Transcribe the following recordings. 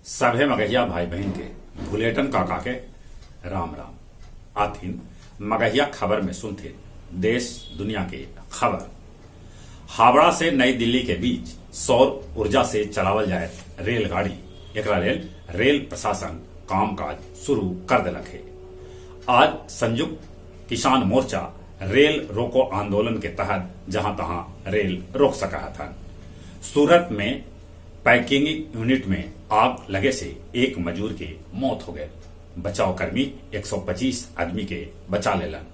सभे मगहिया भाई बहिन के भुलेटन काका के राम राम। आथिन मगहिया खबर में सुनथिन देश दुनिया के खबर। हावड़ा से नई दिल्ली के बीच सौर ऊर्जा से चलावल जायत रेलगाड़ी, एकरा लेल रेल प्रशासन कामकाज शुरू कर देलक हे। आज संयुक्त किसान मोर्चा रेल रोको आंदोलन के तहत जहां तहां रेल रोक सकऽ हथन। सूरत में पैकिंग यूनिट में आग लगे से एक मजूर के मौत हो गेल। बचावकर्मी 125 आदमी के बचा लेलन।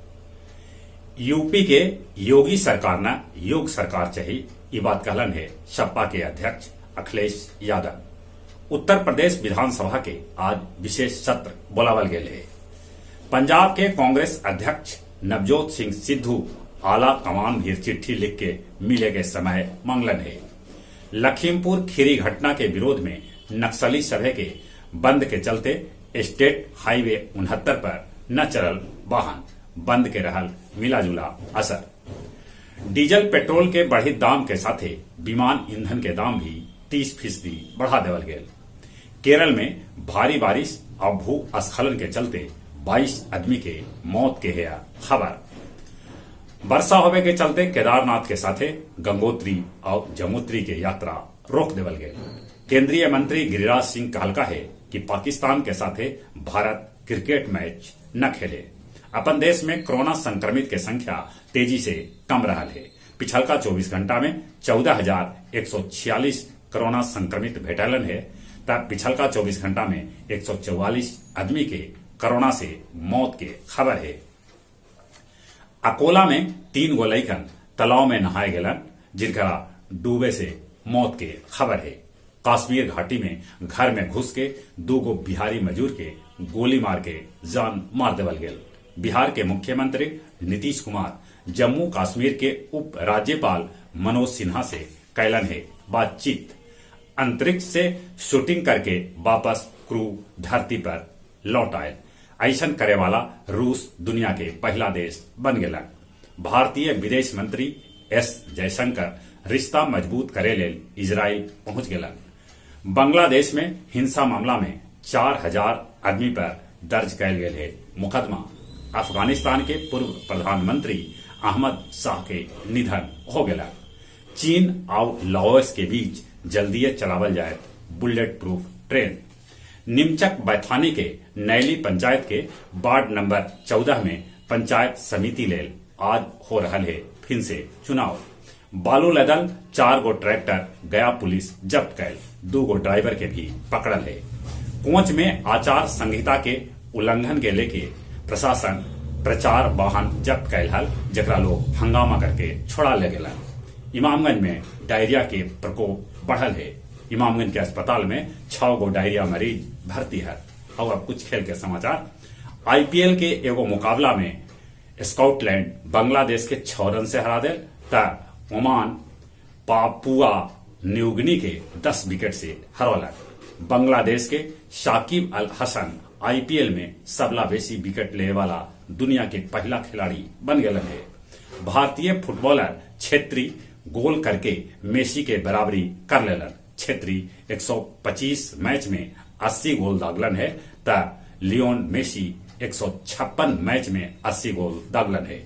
यूपी के योगी सरकार न योग सरकार चाही, ई बात कहलन हे सपा के अध्यक्ष अखिलेश यादव। उत्तर प्रदेश विधानसभा के आज विशेष सत्र बोलावल गेल हे। पंजाब के कांग्रेस अध्यक्ष नवजोत सिंह सिद्धू आला कमान भीर चिट्ठी लिख के मिले के समय मांगलन हे। लखीमपुर खीरी घटना के विरोध में नक्सली सभे के बंद के चलते स्टेट हाईवे 69 पर न चलल वाहन, बंद के रहल मिलाजुला असर। डीजल पेट्रोल के बढ़ित दाम के साथे विमान ईंधन के दाम भी 30% बढ़ा देवल गेल। केरल में भारी बारिश और भूस्खलन के चलते 22 आदमी के मौत के है खबर। वर्षा होवे के चलते केदारनाथ के साथे गंगोत्री और जमुत्री के यात्रा रोक देवल गेल। केंद्रीय मंत्री गिरिराज सिंह कहलका है कि पाकिस्तान के साथे भारत क्रिकेट मैच न खेले। अपन देश में कोरोना संक्रमित के संख्या तेजी से कम रहल हे। पिछलका 24 घंटा में 14,146 कोरोना संक्रमित भेटलन हे, त पिछलका 24 घंटा में 144 आदमी के कोरोना से मौत के खबर है। अकोला में 3 गो लइकन तालाब में नहाए गेलन, जिनकरा डूबे से मौत के खबर है। कश्मीर घाटी में घर में घुस के 2 गो बिहारी मजूर के गोली मार के जान मार देवल गेल। बिहार के मुख्यमंत्री नीतीश कुमार जम्मू कश्मीर के उप राज्यपाल मनोज सिन्हा से कैलन है बातचीत। अंतरिक्ष से शूटिंग करके वापस क्रू धरती पर लौट आयल। ऐसन करे वाला रूस दुनिया के पहला देश बन गेलक। भारतीय विदेश मंत्री एस जयशंकर रिश्ता मजबूत करे लेल इजराइल पहुंच गेलन। बांग्लादेश में हिंसा मामला में 4000 आदमी पर दर्ज कैल गेल है मुकदमा। अफगानिस्तान के पूर्व प्रधानमंत्री अहमद शाह के निधन हो गेला। चीन और लाओस के बीच जल्दीए चलावल जाए बुलेट प्रूफ ट्रेन। निमचक बैथानी के नैली पंचायत के वार्ड नंबर 14 में पंचायत समिति लेल आज हो रहा है फिर से चुनाव। बालू लदल 4 गो ट्रैक्टर गया पुलिस जब्त कैल, 2 गो ड्राइवर के भी पकड़ल है। कोच में आचार संहिता के उल्लंघन के लेके प्रशासन प्रचार वाहन जब्त कैल हल, जकरा लोग हंगामा करके छोड़ा ले गेलन। इमामगंज में डायरिया के प्रकोप बढ़ल है। इमामगंज के अस्पताल में 6 गो डायरिया मरीज भर्ती है। और अब कुछ खेल के समाचार। आईपीएल के एगो मुकाबला में स्कॉटलैंड बांग्लादेश के 6 रन से हरा दिल, त ओमान पापुआ न्यूगिनी के 10 विकेट से हरौलक। बांग्लादेश के शाकिब अल हसन आईपीएल में सबला बेसी विकेट ले वाला दुनिया के पहला खिलाड़ी बन गए है। भारतीय फुटबॉलर छेत्री गोल करके मेसी के बराबरी कर लेलन। छेत्री 125 मैच में 80 गोल दागलन है, त लियोन मेसी 156 मैच में 80 गोल दागलन है।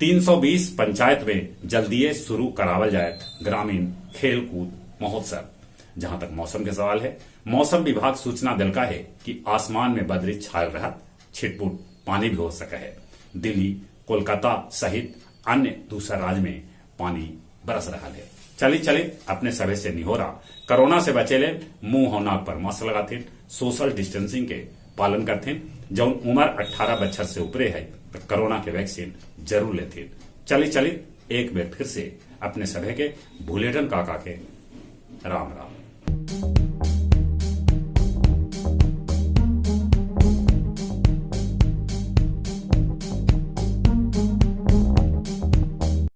320 पंचायत में जल्दीए शुरू करावल जाए ग्रामीण खेलकूद महोत्सव। जहां तक मौसम के सवाल है, मौसम विभाग सूचना दिलका है कि आसमान में बदरी छायल रहत, छिटपुट पानी भी हो सका है। दिल्ली, कोलकाता सहित अन्य दूसरा राज्य में पानी बरस रहा है। चली चली अपने सभे से निहोरा, कोरोना से बचे ले मुंह और नाक पर मास्क लगाथिन, सोशल डिस्टेंसिंग के पालन करथिन। जौन उम्र 18 बछर से ऊपरे है तो कोरोना के वैक्सीन जरूर लेथिन। चली चली एक बेर फिर से अपने सभे के भुलेटन काका के राम राम।